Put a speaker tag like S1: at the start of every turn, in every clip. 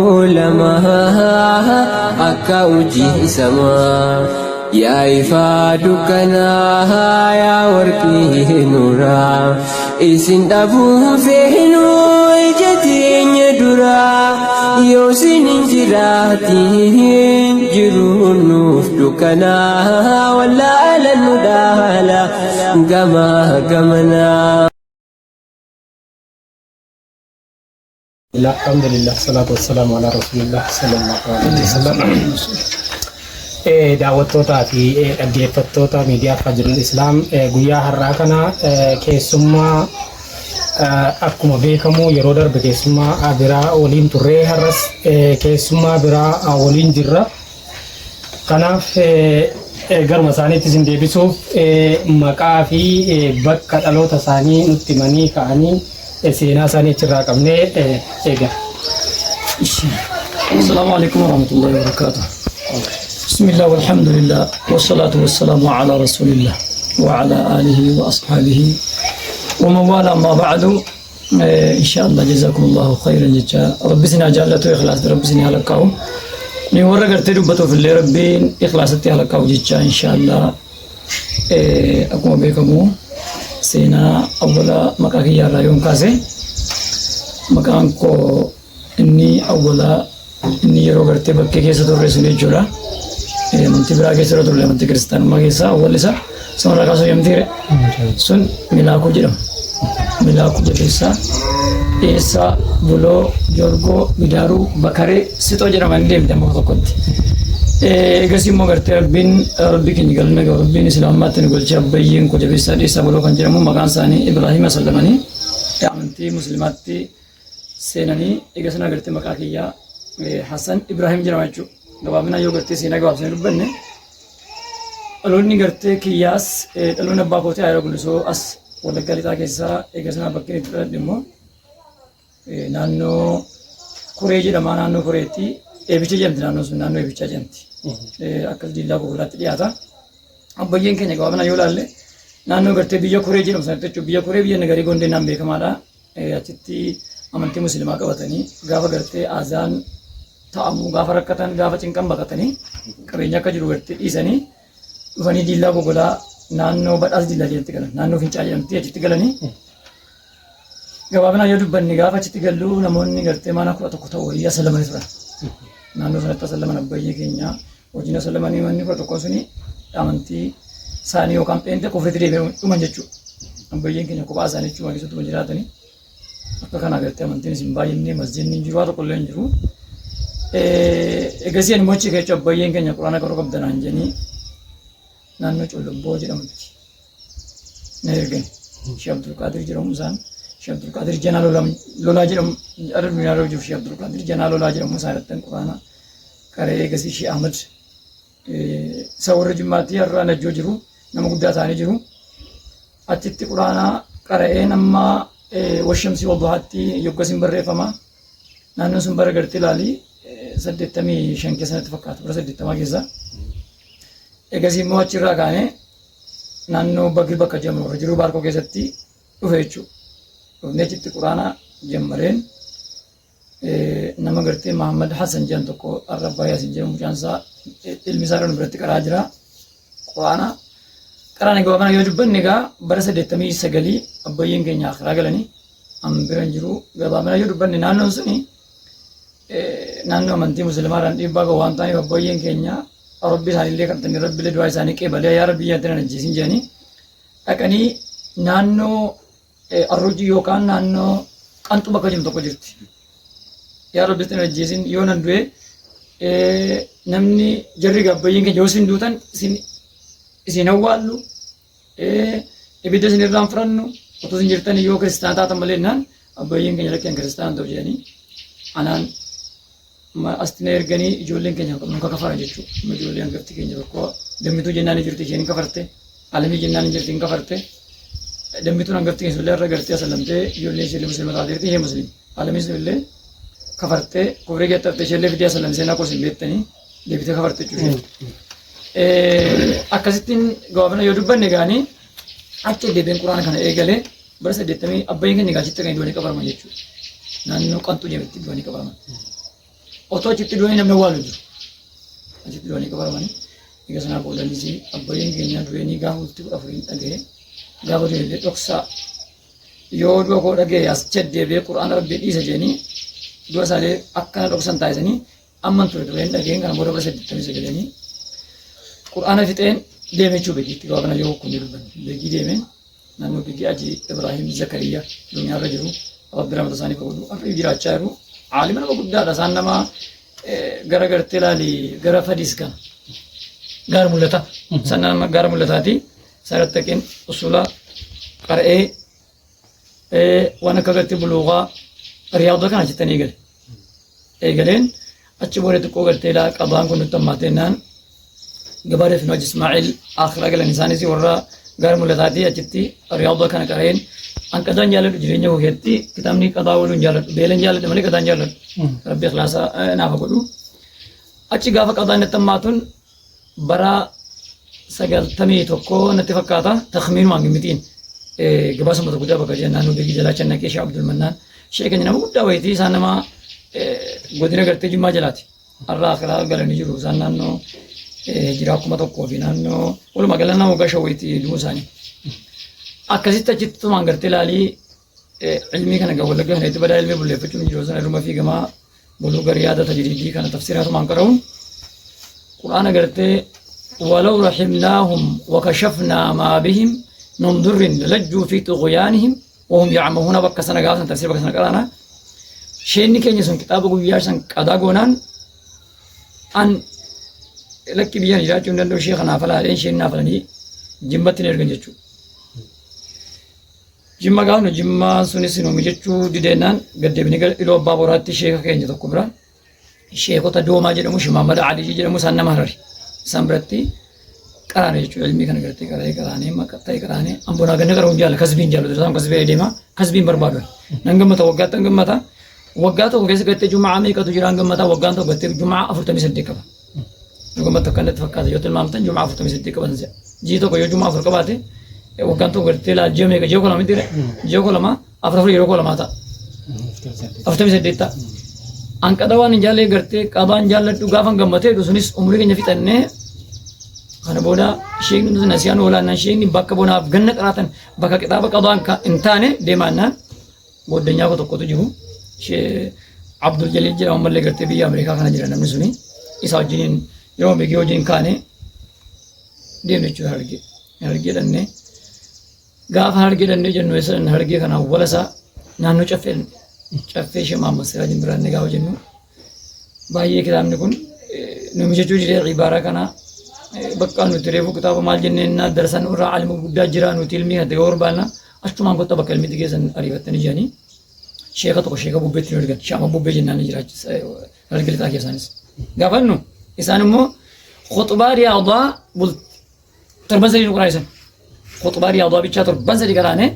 S1: Lamaa akka urjii samaa yaa ifaa dukkanaa yaa warqii nuuraa isin dhabuu feenuu ija teenya duraa yoo isin hin jiraatiin jiruun nuuf dukkanaa wallaala nu dhaala gamaa gamanaa.
S2: Alhamdulillah, salaatu wassalaamu ala rasulillah sallallahu alaihi wasallam. Daawwattootaa fi dhaggeeffattoota miidiyaa Fajrul Islaam, guyyaa har'aa kana keessummaa akkuma beekamu yeroo darbe keessummaa biraa waliin turree, har'as keessummaa biraa waliin jirra. Kanaaf garuma isaaniitti isin deebisuuf maqaa fi bakka dhaloota isaanii nutti himanii ka'anii seenaa isaanii achirraa qabnee eegala.
S3: السلام عليكم ورحمة الله وبركاته. بسم الله والحمد لله والصلاة والسلام على رسول الله وعلى آله وأصحابه ومن والاه، أما بعد، إن شاء الله جزاكم الله خيرا جزاء ربي سنا جالته إخلاص ربي سنا هلكاو ni warra gartee dubbatuuf illee rabbiin ikhlaasatti halakaa'u jecha. Inshaallah, akkuma beekamu seenaa awwala maqaa kiyyaarraa yoon kaase, maqaan koo inni awwala inni yeroo gartee bakkee keessa turre sun jechuudha. Amantii biraa keessa yeroo turre, amantii kiristaanummaa keessa, awwalli isaa samarraa kaasuu yamtiire sun Milaakuu jedhama. Milaakuu Jabeessaa Dhiyeessaa Buloo Jorgoo Bidaaruu Bakaree Sixoo jedhaman deemte amma tokkotti. Eegasii immoo gartee rabbiin rabbii keenya galma gahu, rabbiin islaamummaatti nu galchee, abbayyeen koo Jabeessaa Dhiyeessaa Buloo kan jedhamu, maqaan isaanii Ibraahim Asallamanii amantii musliimaatti seenanii, eega sana gartee maqaa kiyyaa Hassan Ibraahim jedhama jechuudha. Gabaabinaan yoo gartee seenaa gabaabsinee dubbanne, dhaloonni gartee kiyyaas dhaloonni abbaa kootii Ayiroo Guddisoo as Wallaggaa Lixaa keessaa, eega sana bakkeen itti dhaladhe immoo naannoo Kuree jedhama. Naannoo Kureetti Eebicha jedhamti, naannoon sun naannoo Eebichaa jedhamti. Akkas Diillaa Gogolaatti dhiyaata. Abbayyeen keenya gabaabinaan yoo ilaalle naannoo gartee biyya Kuree jedhamu sanatti jechuudha. Biyya Kuree biyya nagarii Gondee naan beekamaadha. Achitti amantii musliimaa qabatanii, gaafa gartee azaan ta'amu, gaafa rakkatan, gaafa cinqan baqatanii, qabeenya akka jiru gartee dhiisanii dhufanii Diillaa Gogolaa naannoo Badhaas Diillaa jedhamti galan, naannoo Fincaa jedhamti achitti galanii. Gabaabinaan yoo dubbanne, gaafa achitti gallu namoonni gartee mana 11 ta'u wayii asalamanii turan. Naannoo sanatti asalaman abbayyee keenya wajjin asalamanii, manni 11 suni amantii isaanii yookaan pheenxee kufritti deebi'an dhuman jechuudha. Abbayyeen keenya kophaa isaanii jechuudha keessatti jiraatanii. Akka kana gartee amantiin isin baay'inni masjiidni hin jiru, waa tokko illee hin jiru. Egasii ani mochi keessa abbayyeen keenya quraana qaruu qabdanaan jedhanii naannoo Collobboo jedhamutti na ergan. Sheekh Abdulqaadir jedhamu isaan. Sheekh Abdulqaadir Janaa Lolaa jedhamu, addunyaa irra jiru, Sheekh Abdulqaadir Janaa Lolaa jedhamu isaan irratti quraana qaree, egasii Sheekh Ahmad isa warra Jimmaatti har'a Najjoo jiru, nama guddaa ta'anii jiru. Achitti quraana qara'een amma washamsii wadduhaatti yoggas hin barreeffama. Naannoon sun bara gartee ilaalii 85 keessa natti fakkaata, bara 80 keessa. Egasii immoo achirraa kaanee naannoo Bagri bakka jedhamu warra jiru Baarkoo keessatti dhufe jechuudha. Dhufnee achitti quraana jammareen nama gartee Mahammad Hassan jedhan tokko, har'a Abbaa Yaasin jedhamu, mucaan isaa, ilmi isaa nu biratti qaraa jira. Quraana qaraan gabaabana yoo dubbanne egaa bara 89 abbayyeen keenya akiraa galanii an bira hin jiru. Gabaabana yoo dubbanne, naannoon suni naannoo amantii musliimaadhaan dhiibbaa qabu waan ta'aniif, abbayyeen keenya rabbi isaaniillee kadhatanii, rabbiillee du'aa isaanii qeebalee, yaa rabbi yaaddan ajjeesin jedhanii dhaqanii naannoo Arrujii yookaan naannoo Qanxuu bakka jedhamu tokko jirti. Yaa rabbi isin ajjeesin, yoo nan du'e namni jarri gaabbayyiin keenya yoo isin duutan isin awwaallu, ibidda isin irraan fudhannu otoo isin jirtan yoo kiristaana taatan malee naan, abbayyiin keenya lakkeen kiristaana ta'u jedhanii anaan asti na erganii, ijoolleen keenya nu kakafaran jechuudha. Amma ijoollee hangafti keenya tokko Dammituu jennaan ni jirti, isheen hin kafarte. Alamii jennaan ni jirti, hin kafarte. Dammituun hangafti keenya sunillee irra gartee asalamtee, ijoolleen ishee musliima taatee jirti, ishee musliima. Alamiin sunillee kafartee kufrii keessatti haftee, isheellee fidee asalamsee naquu isin beektanii deebitee kafarte jechuudha. Akkasittiin gabaabina yoo dubbanne gaanii achi deebiin quraana kana eegalee bara 80 abbayyiin keenya gaachitti kan du'anii qabaraman jechuudha. Naannoo Qanxuu jedhamutti du'anii qabaraman. Otoo achitti du'anii namni awwaalu jiru. Achitti du'anii qabaramanii. Egaa sanaa boodanis abbayeen keenya du'anii gaafa bultii 14 dhaga'e gaafa du'e illee dhoksaa yoo du'a koo dhaga'e as deebi'ee qura'aana rabbii dhiisa jedhanii du'a isaallee akkana dhoksan taasisanii amman ture du'een dhaga'een kana booda bara 89 qura'aana fixeen deeme jechuu beekiitti gaafa kana yoo kun dubbanne beekii deemeen naannoo beekii Aji Ibrahim Zakariya duniyaarra jiru rabbi ramata isaanii godhu har'a jiraachaa jiru aalima nama guddaadha isaan nama gara gartee ilaali gara fadis kana gaara mul'ata sana nama gaara mul'ataati sanatti dhaqeen usula qara'ee waan akka gartee buluuqaa riyaada kana achitti eegale eegaleen achi booda xiqqoo gartee ilaa qabaan kun nutti hammaatee naan gabaa dafnoo Haji Ismaa'il akhiraa galan isaanis warra gaara mul'ataati achitti riyaada kana qara'een an qadaan jaalladhu jireenya koo keessatti kitaabni qadaa ooluun jaalladhu beelan jaalladhu malee qadaan jaalladhu rabbi ikhlaasa naaf godhu achi gaafa qadaan natti hammaatuun bara 91 natti fakkaata takmiinumaan gimmitiin gabaasa mata guddaa bakka jiran naannoo beekii jalaa Channaqee Shee Abdul Mannaan shee keenya nama guddaa wayitii isaan nama godina gartee Jimmaa jalaati har'a akiraa galanii jiru isaan naannoo jiraa 1000 fi naannoo walumaa gala nama waggaa 5 wayitii du'uu isaanii akkasitti achitti tumaan gartee ilaalii ilmii kana gaa wallagga kana itti badaa ilmii bulleeffachuun jiru sana irruma fiigamaa buluuga riyaada tajriidii kana tafsiraa tumaan qara'uun qur'aana gartee ولو رحمناهم وكشفنا ما بهم من ضر للجوا في طغيانهم وهم يعمهون bakka sana gaafa tafsir bakka sana qaraana sheenni keenya sun kitaaba guyyaa san qadaa goonaan an lakki biyyaan jiraachuu hin danda'u ishee kanaaf alaadheen isheen naaf alanii jimmatti na ergan jechuudha. Jimma gaafa nu jimmaa sunis nu mijachuu dideennaan gaddeebinee gara Iluu Abbaa Boraatti sheeka keenya tokko bira sheekota Doomaa jedhamu Shimaammada Aliyyi jedhamu isaan nama Harari isaan biratti qaraane jechuudha ilmii kana gartee qara'ee qaraanee ta'e qaraanee ambonaa ganna qara'uun jaala kasbiin jaalatu isaan kasbee deema kasbiin barbaadu nan gammata waggaatti nan gammata waggaa tokko keessa gartee jumaa meeqatu jira nan gammata waggaan tokko gartee jumaa 48 qaba dhugumatti akka natti fakkaata yoo tilmaamtan jumaa 48 qaban si'a ji'i tokko yoo jumaa 4 qabaate waggaan tokko gartee laal ji'a meeqa ji'a 12 miti ji'a 12 afur afur yeroo 12 ta'a 48 ta'a. An qada waan hin jaallee gartee qabaan jaalladhu gaafan gammatee jedhu sunis umurii keenya fixannee kana booda sheekni nuti nasiyaan oolaannaan sheekni bakka bonaaf ganna qaraatan bakka kitaaba qabaan hin taane deemaannaan goddanyaa koo tokkotu jiru. Shee Abdul Jaliil jedhamu ammallee gartee biyya Ameerikaa kana jira namni suni isa wajjiniin yeroo beekee wajjin kaane deemne jechuudha Harargee. Harargee dhannee gaafa Harargee dhannee jennu eessa dhanne Harargee kana awwala isaa naannoo caffee dhanne. Caffee ishee Mahammad Siraajin bira dhannee gaafa jennu baay'ee kitaabni kun nu mijachuu didee ibaaraa kana bakka nuti reefu kitaaba maal jenneen darsan irraa alima guddaa jira nuti ilmii kana yoo barbaanna achumaan kottaa bakka ilmiitti geessan ariifattanii jedhanii sheeka tokko sheeka bubbeetti nu ergan shaama bubbee jennaan ni jiraachisa Harargee lixaa keessaanis gaafannu isaan immoo khuxbaa riyaadaa torban 3 nu qaraasisan khuxbaa riyaadaa bichaa torban 3 qaraane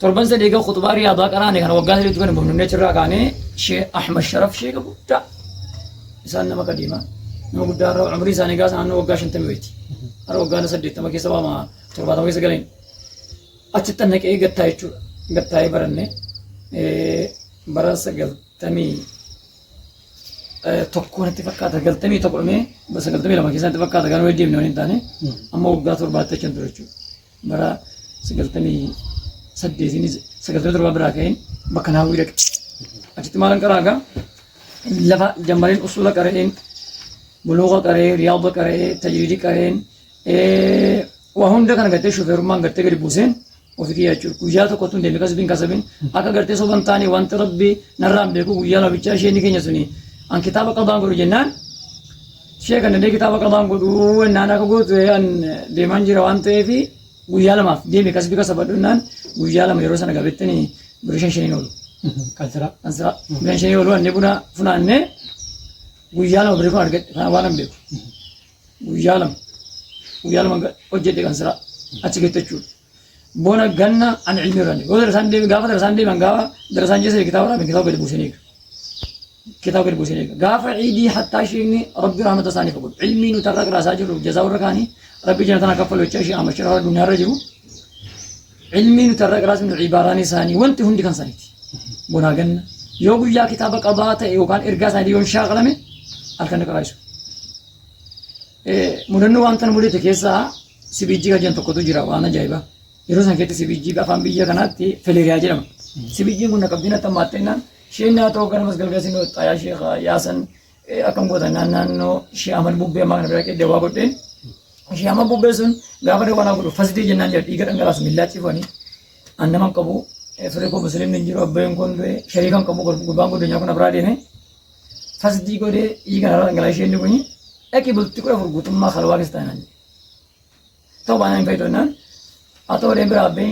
S3: torban 3 egaa khuxbaa riyaadaa qaraane kana waggaa 3tti kan hin achirraa kaanee Shee Ahmad Sharaf sheeka guddaa isaan nama qadiima nama guddaa irra umrii isaanii gaa naannoo waggaa 50 wayiiti har'a waggaa 80 keessa waama 70 keessa galeen achitti naqee gattaa jechuudha gattaa'ee baranne bara 91 natti fakkaata 91 dhumee 92 keessa natti fakkaata garuu deemne waliin taane amma waggaa 7tti achan ture jechuudha bara 98 97 biraa ka'een bakka naawwii dhaqe achitti maalan qaraa gaa lafa jammareen usula qara'een buluuqa qara'ee riyaada qara'ee tajriidii qara'een waa hunda kana gartee shufeerummaan gartee gadi buuseen ofii kiyya jechuudha. Guyyaa tokko tun deemee kasbiin kasabiin akka gartee soban taane wanti rabbi narraan beeku guyyaa lama bichaa isheen keenya suni an kitaaba qabaan godhu jennaan ishee kan dandee kitaaba qabaan godhu jennaan akka gootu an deemaan jira waan ta'eef guyyaa lamaaf deeme kasbii kasabadhu jennaan guyyaa lama yeroo sana gabettani birrii shan shaniin oolu.
S2: Kan sira.
S3: Kan sira birrii shan shaniin oolu annee buna funaannee guyyaa lama birrii kun argadhe kana waan an beeku. Guyyaa lama guyyaa lama hojjedhe kan sira achi keessa jechuudha. Bona ganna ani ilmi irra yoo darasaan deeme gaafa darasaan deeman gaafa darasaan jeessa kitaaba raabin kitaaba gadi buuseen eega. Kitaaba gadi buuseen eega. Gaafa ciidii hattaa sheekni rabbi rahmata isaaniif godhu. Ilmii nuti har'a qiraasaa jirru jazaa warra kaanii rabbi jannatan akka kaffalu jechaa ishee amma shira addunyaa irra jiru. Ilmii nuti har'a qiraasnu ibaaraan isaanii wanti hundi kan isaaniiti. Bonaa ganna Yoo guyyaa kitaaba qabaa ta'e yookaan ergaa isaanii yoon shaakalame halkan na qabaayisu. Mudannoo waan tana mudate keessaa sibiijjii kan jedhan tokkotu jira waan ajaa'ibaa. Yeroo san keessatti sibiijjii afaan biyya kanaatti feleeriyaa jedhama. Sibiijjiin kun na qabdii natti hammaatte jennaan isheen naa ta'uu ganamas galgala sin yaa sheekha yaasan akkam goota naan naannoo shee amal bubbee ammaa kana bira qeddee waa godheen. Shee amal bubbee sun gaafa dawaa naa godhu fasdii jennaan jira dhiiga dhangalaasu millaa cifanii an nama hin qabu firri koo musliimni hin jiru abbeen kun du'e shariika hin qabu gurbaan kun addunyaa kun biraa deeme fasdii godhee dhiiga narraa dhangalaa isheen kuni dhaqi bultii 14 guutummaa kalwaa keessa taa'e naan jedhe. Ta'u baanaan hin fayyadu jennaan haa ta'u deem biraa abbeen.